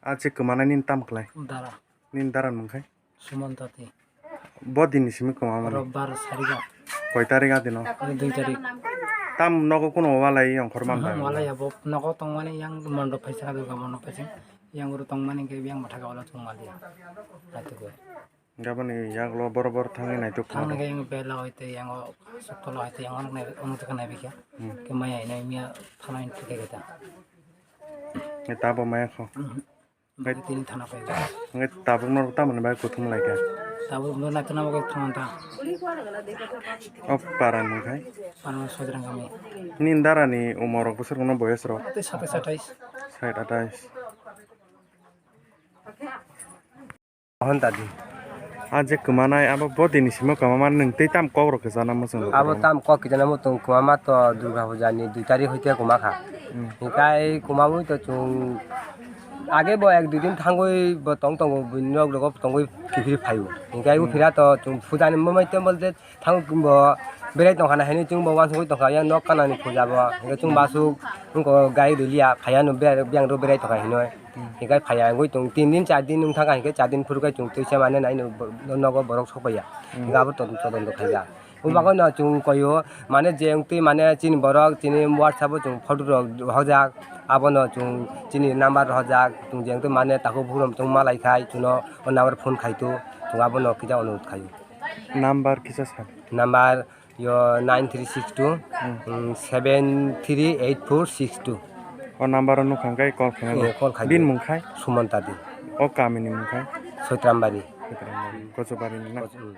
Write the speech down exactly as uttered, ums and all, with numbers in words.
Ache kwmana nini tam khlai? Dara. Nini dara mung khai? Suman Tati. Bo dini simi kwmamani? Robbar sariga. Koi tarik a dino? Dui tarik. Tam nogo kuno walai yongkhor man Aha, ba? Walai abo nogo tongmani yang mondop phaisa, Durga mondop phaisa. Yang uru tongmani ke yang matha kawala chungmali. Ati ko. Gabani yaglo borobor thangwi naituk Thangna kha. Ke yang bela hoite yang o soktola hoite yang onok nai, onok jaka nai bikya. Hmm. Ke maya ina miya thana in thike geta. E tabo maya kho. Mhm. Ngai tini thana pai. Ngai tabuk norok tamoni bai kuthum lai kha. Tabuk no naituna mo thana ta. O para nung khai. Para sojrang kami. Nini dara ni umor rok bwswk no boyes rok? Te satais atais. Sait atais. Hon tadi. A je kwmanai abo bo dini simo kwmamani nwng tei tam kok rok kwchana muchung rok Abo kwrwngma? Tam kok kwchana muchung kwmama to Durga Puja ni dui tarik hoite kwma kha. Hmm. Hikai kwmamui to chwng age bo ek dui din thangwi bo tong tongo buini nok rogo tongwi kiphilwi phaio. Hikai Hmm. Uphira to chwng puja ni momoi temple je Thang bo berai tongkha na hinwi chwngbo uansugwi tongkha, yang nok kanani puja bo. Hinkhe chwng bo aswk wngkha gari rwliya, phaiya no biyang rw berai tongkha hinwi. Hmm. Hinkhe phaiya wngwi chwng tin din, char din wng thangkha, hinkhe char din phuru khe chwng twisa mane naino bo-, nogo borok sokpaiya. Hmm. Hinkhe abo todon-, todonto khaijak. Hmm. O bagwi no chwng koio, mane je wngtwi mane chini borok, chini WhatsApp o chwng photo rok rohorjak, abono chwng chini number rohorjak, chwng je wngtwi mane takhuk bukhuk rok chwng malai khai, chwngno o number phone khai tu, chwng abono kisa onurot khaio. Number kisa sa. Number yo nine three six two, Hmm. mm, seven three eight four six two. O number o nukha hwnkhe call khaina Eh, de. Call khai Bini de. Mung khai? Suman Tati. O kami ni mung khai? Soitrambari. Soitrambari. Kochubari ni na? Koch-, mm.